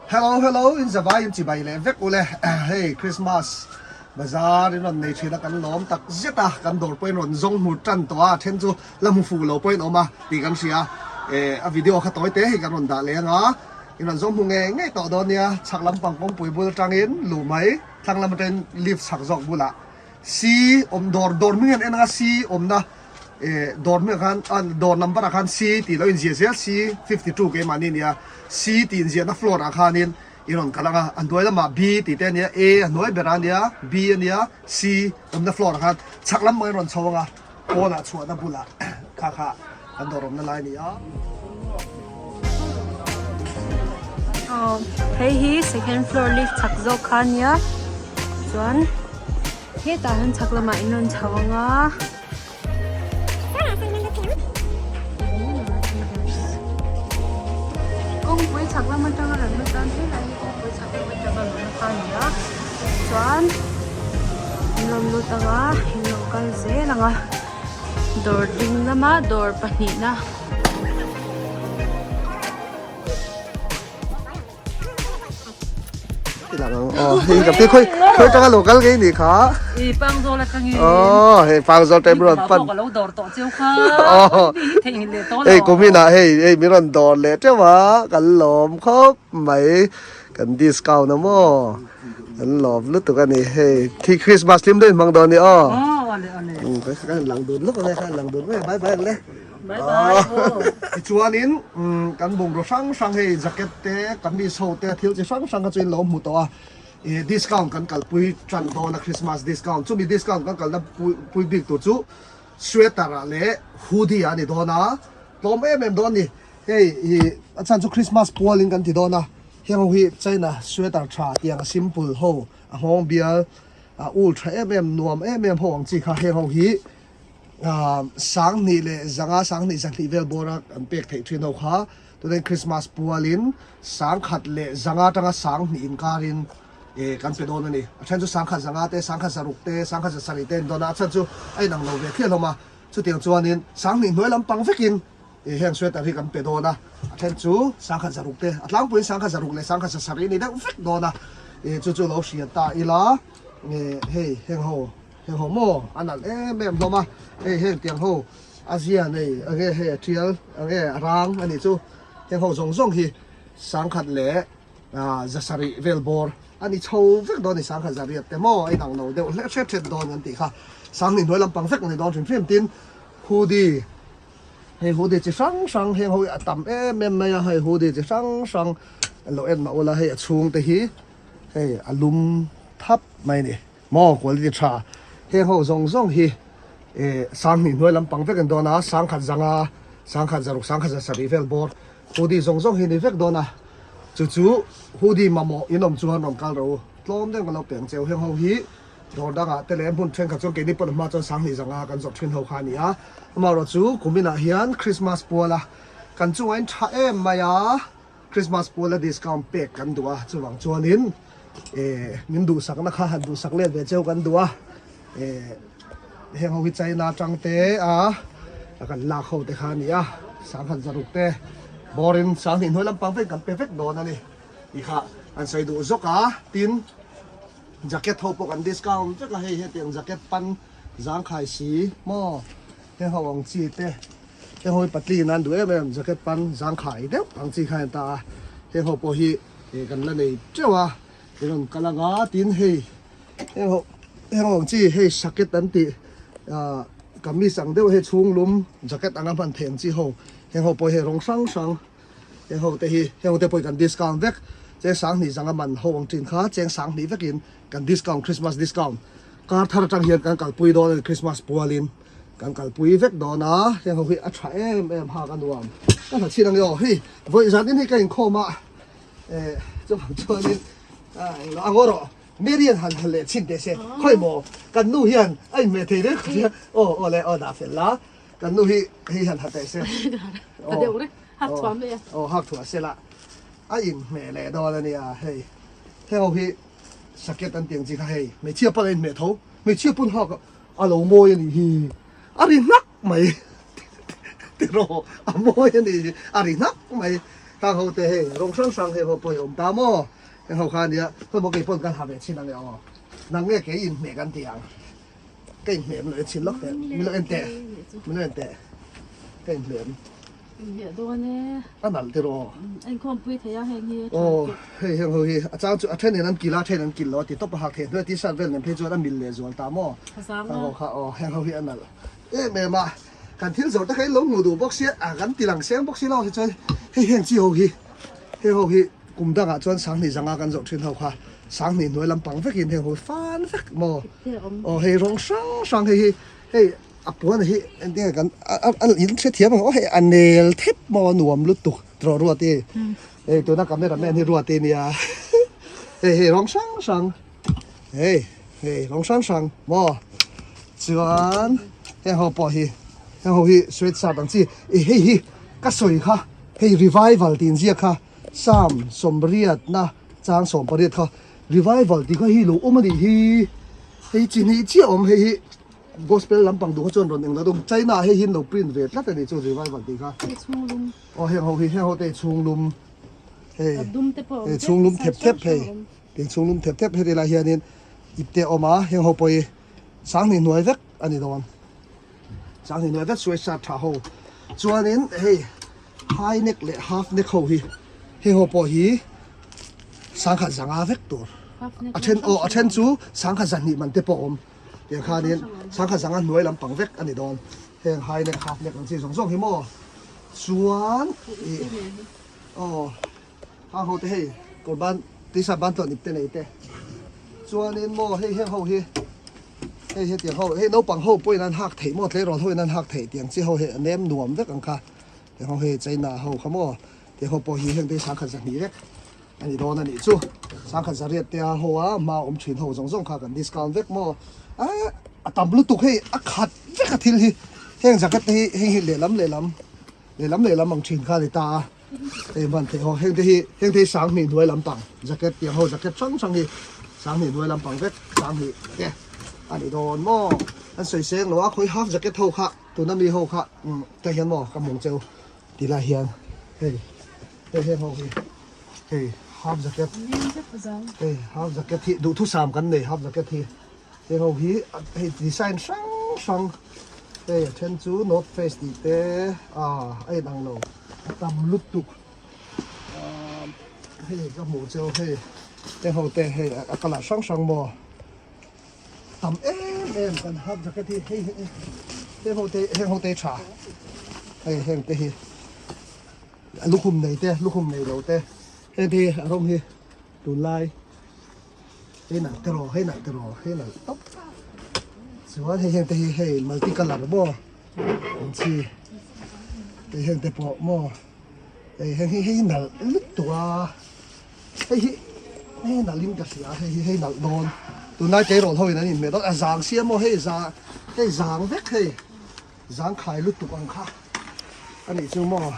Hello hello in zavai in chibai leh vek ule hei Christmas bazar in rawn nei thin a kan lawm tak zet a kan dawr pawhin rawn zawng hmu tan tawh a then chu la hmu fuh lo pawhin awm a tih kan hria eh a video kha tawi te hei kan rawn dah leh anga in rawn zawng hmu ngei ngei tawh dawn nia chhak lampang kawngpui bul atangin luh mai thlang lam atangin lift chhak zawk bulah C awm dawr dawr hming hian en anga C awmna eh dawr hming ah khan ah dawr number ah khan C tih lo inziah zel C 52 keimahni nia C tih inziahna floor ah khanin i rawn kal anga a hnuai lamah B tih te ania A a hnuai ber a nia B ania C awmna floor ah khan chhak lam pangin rawn chho anga pawnah chhuahna bulah kha kha an dawr awmna lai a ni a. Aw hei hi second floor lift chhak zawk kha ania chuan hetah hian chhak lamah in rawn chho ang a. Kawngpui chhak lam atanga rawn lut tan helai hi kawngpui chhak lam atanga rawn lut a ni a chuan in rawn lut ang a in lo kal zel ang a. Dawr ding lama dawr pahnihna. Aw hei ka pi khawi khawi tanga lo kal ngei ni kha. I pangzawl atangin. Aw hei pangzawl te min rawn pan. Ka lo dawr tawh cheu kha. Aw. Thei ngil leh tawh lo. Hei kumin ah hei hei min rawn dawr leh teuh a kan lawm khawp mai kan discount a maw. An lawm lutuk a ni hei khi Christmas hlim daih hmang dawn ni aw. Aw ale ale. Um ka kan lang dun luk ale khan lang dun mai bye bye le. Bye bye aw. Tichuanin um kan bungraw hrang hrang hei jacket te kamis ho te thil chi hrang hrang kha chu in lo hmu tawh a ih discount kan kalpui tan dawn a Christmas discount chumi discount kan kalna pui pui bik tur chu sweater ah leh hoodie ah a ni dawn a tlawm em em dawn a ni hei ih a chhan chu Christmas pualin kan ti dawn a. Heng ho hi China sweater tha tiang a simple ho a nghawng bial a ul tha em em nuam em em ho ang chi kha heng ho hi ah sanghnih leh zanga sanghnih zahnih vel bawra an pek theih thin ho kha tunah Christmas pualin sangkhat leh zanga atanga sanghnih inkarin eh kan pe dawn a ni a then chu sangkhat zanga te sangkhat zaruk te sangkhat zasarih te an dawn a a chhan chu a inang lo ve phian hlawm a chutiang chuanin sanghnih hnuai lampang vekin Ih heng sweater hi kan pe dawn a, a then chu sangkhat zaruk te, a tlangpuiin sangkhat zaruk leh sangkhat sasarih ni deuh vek dawn a, ih chu chu lo hriat ta ila, ih hei heng ho heng ho maw a nalh em em hlawm a, hei heng tiang ho a zia nei enge hei a tial enge a rang a nih chu, heng ho zawng zawng hi sangkhat leh ah zasarih vel bawr a ni chho vek dawn a ni sangkhat zariat te maw a inang lo deuh hlek hret hret dawn kan tih kha, sanghnih hnuai lampang vek a ni dawn hrim hrim tin hoodie. Hei hoodie chi hrang hrang heng ho hi a tam em em mai a hei hoodie chi hrang hrang lo en mah ula hei a chhung te hi hei a lum thap mai a ni maw quality tha heng ho zawng zawng hi eh sanghnih hnuai lampang vek an dawn a sangkhat zanga sangkhat zaruk sangkhat zasarih vel bawr hoodie zawng zawng hi a ni vek dawn a chu chu hoodie mamawh in awm chuan rawn kal rawh u tlawm deuh ka lo peng cheu heng ho hi. Dawr dangah te leh hmun thenkhat chuan keini pawn hma chuan sanghnih zanga kan zawrh thin ho kha a ni a, amaherawhchu kuminah hian Christmas puala kan chungah in tha em mai a, Christmas puala discount pek kan duh a, chuvang chuanin eh min duhsakna kha han duhsak let ve cheu kan duh a, eh heng ho hi China atang te a kan lak ho te kha a ni a, sangkhat zaruk te bawrin sanghnih hnuai lampang vek kan pe vek dawn a ni tih kha an sawi duh zawk a, tin. Jacket ho pawh kan discount vek a hei hetiang jacket pan zangkhai si maw heng ho ang chi te heng ho hi patling in an duh em em jacket pan zangkhai deuh ang chi kha an ta a heng ho pawh hi ih kan la nei teuh a i rawn kal anga tin hei heng ho heng ho ang chi hei saket an tih ah kamis ang deuh hei chhung lum jacket anga hman theih ang chi ho heng ho pawh hi rawng hrang hrang. Heng ho te hi heng ho te pawh hi kan discount vek cheng sanghnih zanga man ho ang thin kha cheng sanghnih vekin kan discount Christmas discount kar thar atang hian kan kalpui dawn a ni Christmas pualin kan kalpui vek dawn a heng ho hi a tha em em hak a nuam ka hla chhin ang e aw hei vawi zan in hi ka inkhawm a eh chuvang chuanin a englo a ngaw rawh Mary an han hal leh chhin teh se khawi maw kan nu hian a inhmeh thei reng a aw aw le aw dah fel la. Kan nu hi hei han ha teh se. Ta deuh reng, hak thuah mai a. Aw hak thuah se la. A inhmeh leh dawn a nia hei. Heng ho hi saket an tih ang chi kha hei. Hmeichhia pawn a inhmeh tho. Hmeichhia pawn hak a lo mawi a nih hi. A ri hnak mai. Tiraw a mawi a nih hi. A ri hnak mai. Khang ho te hei rawng hrang hrang hei ho pawh hi awm ta maw? Heng ho kha ania khawi maw kei pawn kan ha ve chin ang e aw. Nang nge kei inhmeh kan ti ang. Ka inhmeh min lo en chhin lawk teh. Min lo en teh. Min lo en teh. Ka inhmeh. Inhmeh dawn e. A nalh tiraw aw. Inkhawm pui thei a heng hi. Aw hei heng ho hi a chang chu a then in an kil a a then an kil lo a ti tawp a hak thei hnuai t-shirt vel nen phei chuan a mil leh zual ta maw. A zang a. Heng ho kha aw heng ho hi a nalh em em a. Kan thil zawrh te kha in lo hmuh duh bawk sia a kan ti lang seng bawk si lo hi chuan hei heng chi ho hi heng ho hi kum dangah chuan sanghnih zanga kan zawrh thin ho kha sanghnih hnuai lampang vekin heng ho hi fan vek maw aw hei rawng hrang hrang hei hi hei a puan hi engtinge kan a in hrethiam ang aw hei a nel thep maw a nuam lutuk tawh ruati hei tuna camera man hi ruati nia hei hei rawng hrang hrang. Hei hei rawng hrang hrang maw chuan heng ho pawh hi heng ho hi sweat shirt ang chi ih hei hi ka sawi kha hei revival tih inziak kha sam sawmriatna chang sawmpariat kha revival tih kha hi lo awm a nih hi hei chi hnih chiah awm hei hi gospel lampang duh kha chuan rawn englo dawng china ah hei hi an lo print ve tlat a nih chu revival tih kha aw heng ho hi heng ho te hi chhunglum hei hei chhunglum thep thep hei. Tin chhung lum thep thep heti lai hianin ipte a awm a, heng ho pawh hi sanghnih hnuai vek a ni dawn. Sanghnih hnuai vek suai sat tha ho. Chuanin hei high neck leh half neck ho hi heng ho pawh hi sangkhat zanga vek tur. A then aw a then chu sangkhat zahnih man te pawh a awm. Tiang khanin sangkhat zanga hnuai lampang vek a ni dawn. Heng high neck half neck ang chi zawng zawng hi maw. Chuan ih aw. A ho te hei kawr ban t-shirt ban tluan ip te nei te chuanin maw hei heng ho hi hei hetiang ho hei naupang ho pawhin an hak theih maw tleirawl hoin an hak theih tiang chi ho hi a nem nuam vek ang kha tiang ho hei China ho kha maw tiang ho pawh hi heng te hi sangkhat zahnih vek a ni dawn a nih chu sangkhat zariat te a ho a hma awm thin ho zawng zawng kha kan discount vek maw ah a tam lutuk hei a khat vek a thil hi heng jacket te hi heng hi lehlam lehlam lehlam lehlam ang thin kha a ni ta a. Hei hman theih ho heng te hi heng te hi sanghnih hnuai lampang jacket tiang ho jacket hrang hrang hi sanghnih hnuai lampang vek sanghnih te a ni dawn maw an sawi seng lo a khawi half jacket ho kha tuna mi ho kha umm tah hian maw ka mawng cheu tih lai hian hei hei heng ho hi hei half jacket hei half jacket hi duhthusam kan nei half jacket hi. Heng ho hi hei design hrang hrang hei a then chu north face tih te ah a in ang lo a tam lutuk ah hei ka hmuh chu hei heng ho te hei a colour hrang hrang maw tam em em kan half jacket hi hei heng ho te heng ho te hi tha hei heng te hi lukhum nei te lukhum nei lo te heng te hi a rawng hi tunlai. Hei nalh te rawh, hei nalh te rawh, hei nalh tawp. Chuan hei heng te hi hei multi colour maw ang chi hei heng te pawh maw hei heng hi hei nalh lutuk a hei hi hei nalh in ka hria hei hi hei nalh dawn tunlai tleirawl ho in an inhmeh dawn a zang sia maw hei zang hei zang vek hei zang khai lutuk ang kha a nih chu maw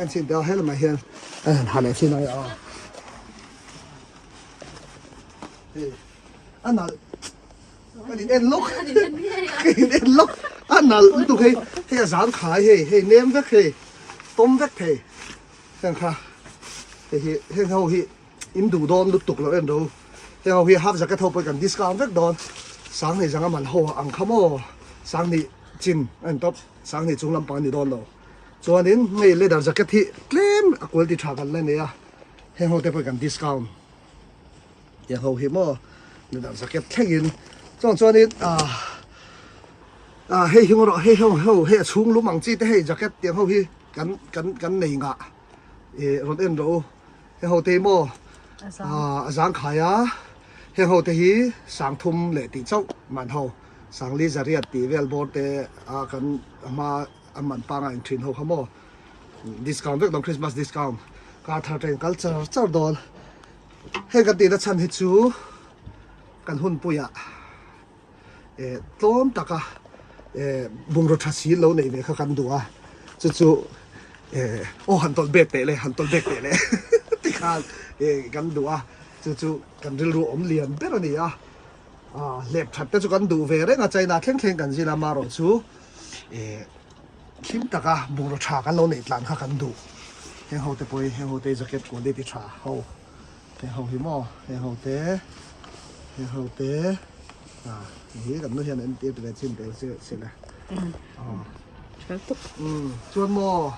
en chhin teh a helamah hian a han ha leh chin ang e aw. A nalh kan in en lawk kan in en lawk a nalh lutuk hei hei a zang khai hei hei nem vek hei tawm vek thei heng kha hei hi heng ho hi in duh dawn lutuk lo en ro heng ho hi half jacket ho pawh kan discount vek dawn sanghnih zanga man ho ang kha maw sanghnih chin a in tawp sanghnih chung lampang a ni dawn lo chuanin hei leather jacket hi tlem a quality tha kan la nei a. Heng ho te pawh kan discount tiang ho hi maw midang jacket thlengin chuang chuanin ah ah hei hi erawh hei ho ho hei a chhung lum ang chi te hei jacket tiang ho hi kan kan kan nei ngah ih rawn en rawh u heng ho te hi maw ah a zang khai a heng ho te hi sangthum leh tih chauh man ho sangli zariat tih vel bawr te a kan a hma a man pangai ang thin ho kha maw. Discount vek dawn Christmas discount car thar train kal char char dawn heng kan tihna chhan hi chu kan hunpuiah eh tlawm taka eh bungraw tha si lo neih ve kha kan duh a chu chu eh aw han tawlh bek teh le han tawlh bek teh le tikhan eh kan duh a chu chu kan rilru awm lian ber a ni a ah hlep that te chu kan duh ve reng a China thleng thleng kan zin a amaherawhchu eh. Hlim taka bungraw tha kan lo neih tlan kha kan duh. Heng ho te pawh hi heng ho te hi jacket quality tha ho heng ho hi maw heng ho te heng ho te ah hi kan nu hian entir ve chin tel se se le chuan maw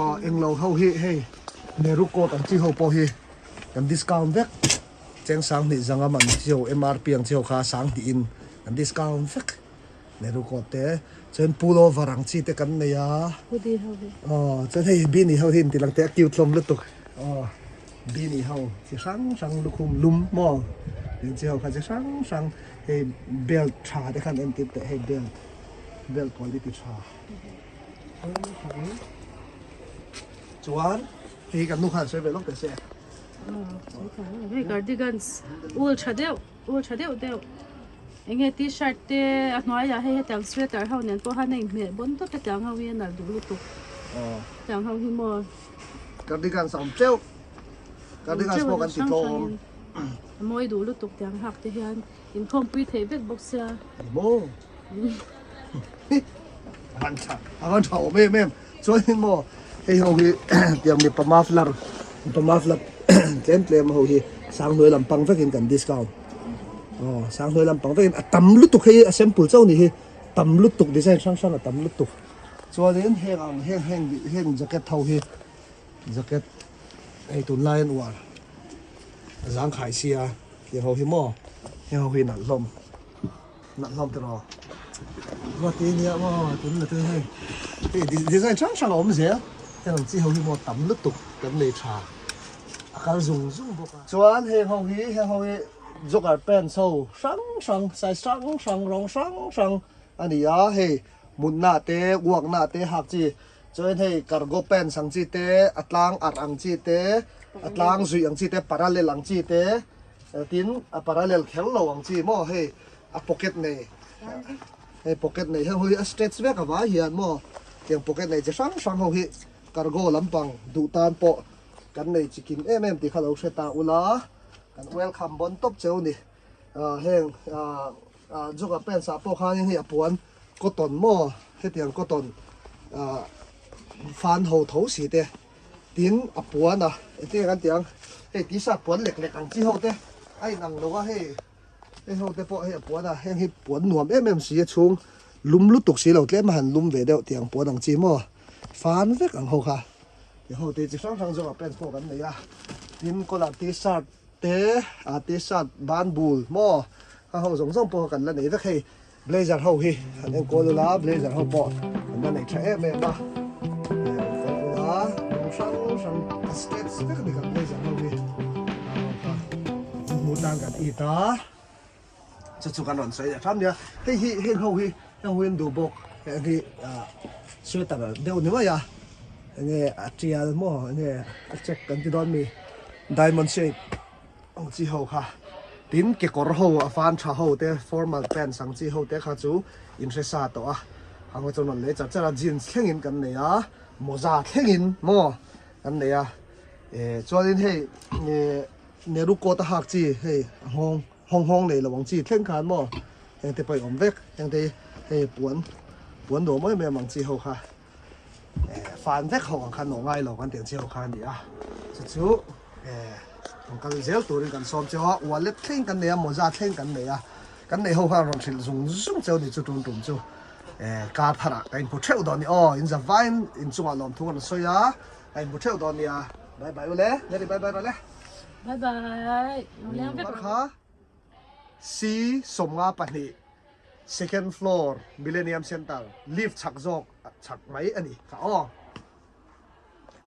ah englo ho hi hei Nehru coat ang chi ho pawh hi kan discount vek cheng sanghnih zanga man chi ho MRP ang chi ho kha sanghnih in kan discount vek. Nehru coat te chuan pullover ang chi te kan nei a Hoodie ho hi aw chuan hei beanie ho hi inti lang teh a cute hlawm lutuk aw beanie ho chi hrang hrang lukhum lum maw eng chi ho kha chi hrang hrang hei belt tha te khan entir teh hei belt belt quality tha chuan hei kan nu khan sawi ve lawk teh se hei cardigans ul tha deuh. Ul tha deuh deuh enge t-shirt te a hnuaiah hei hetiang sweater ho nen pawh hian a inhmeh bawn tawp hetiang ho hi a nalh duh lutuk hetiang ho hi maw Cardigans a awm teuh cardigans pawh kan ti tlawm a mawi duh lutuk tiang hak te hian inkhawmpui theih vek bawk sia maw a van tha a van tha awm em em chuanin maw hei ho hi tiang mipa muffler mipa muffler tlem tlem ho hi sanghnuai lampang vekin kan discount aw sanghnuai lampang vekin a tam lutuk hei a sample chauh ni hi tam lutuk design hrang hrang a tam lutuk chuanin heng ang heng heng heng jacket ho hi jacket hei tunlai an uar zangkhai sia tiang ho hi maw heng ho hi nalh hlawm. Nalh hlawm tiraw. Ruat i nia maw tun la te hei. Hei design hrang hrang a awm zel. Heng ang chi ho hi maw tam lutuk kan nei tha. A kal zung zung bawk a. Chuan heng ho hi heng ho hi jogger pants ho hrang hrang size hrang hrang rawng hrang hrang a ni a. Hei mutna te uakna te hak chi chuan hei cargo pants ang chi te a tlang arh ang chi te a tlang zuih ang chi te parallel ang chi te Tin a parallel kher lo ang chi maw hei a pocket nei hei pocket nei heng ho hi a stretch vek a vai hian maw tiang pocket nei chi hrang hrang ho hi cargo lampang duh tan pawh kan nei chi kim em em tih kha lo hre ta ula kan welcome bawn tawp cheu ni ah heng ah ah jogger pants ah pawh khanin hei a puan cotton maw hetiang cotton ah fan ho tho si te. Tin a puan a, engtin nge kan tih ang, hei t-shirt puan lek lek ang chi ho te a inang lo a, hei hei ho te pawh hei a puan a, heng hi puan nuam em em si a chhung lum lutuk si lo tlem a han lum ve deuh tih ang puan ang chi maw fan vek ang ho kha tih ho te chi hrang hrang zawk ah pants pawh kan nei a, tin collar t-shirt te ah t-shirt ban bul maw kha ho zawng zawng pawh kan la nei vek hei. Blazer ho hi an enkawl ula, blazer ho pawh an la nei tha em em a, enkawl ula rawng hrang hrang a stretch vek a ni kan blazer ho hi kha hmuh tan kan it a, chu chu kan rawn sawi leh hram nia, hei hi heng ho hi heng ho hi an duh bawk heng hi ah sweater deuh ni mai a, enge a tial maw enge a check kan ti dawn mi diamond shape. Ang chi ho kha tin kekawr ho a fan tha ho te formal pants ang chi ho te kha chu in hre sa tawh a ang kha chuan rawn lei char char a jeans thlengin kan nei a mawza thlengin maw kan nei a eh chuanin hei eh Nehru coat a hak chi hei a nghawng nghawng nghawng nei lo ang chi thleng khan maw heng te pawh i awm vek heng te hi hei puan puan nuam em em ang chi ho kha. Fan vek ho ang khan nawh ngai lo kan tih ang chi ho kha a ni a, chu chu rawn kal zel turin kan sawm cheu a, wallet thleng kan nei a, mawza thleng kan nei a, kan nei ho khan rawn hrilh zung zung cheu a ni chu tum tum chu car tharah ka inhmu theuh dawn a ni aw, in za vaiin inchungah lawmthu kan sawi a, ka inhmu theuh dawn nia, bye bye ule, Mary bye bye rawh le. Bye bye, lo leng vek rawh. C 52 Second floor Millennium Centre lift chak zawk chak mai a ni kha aw.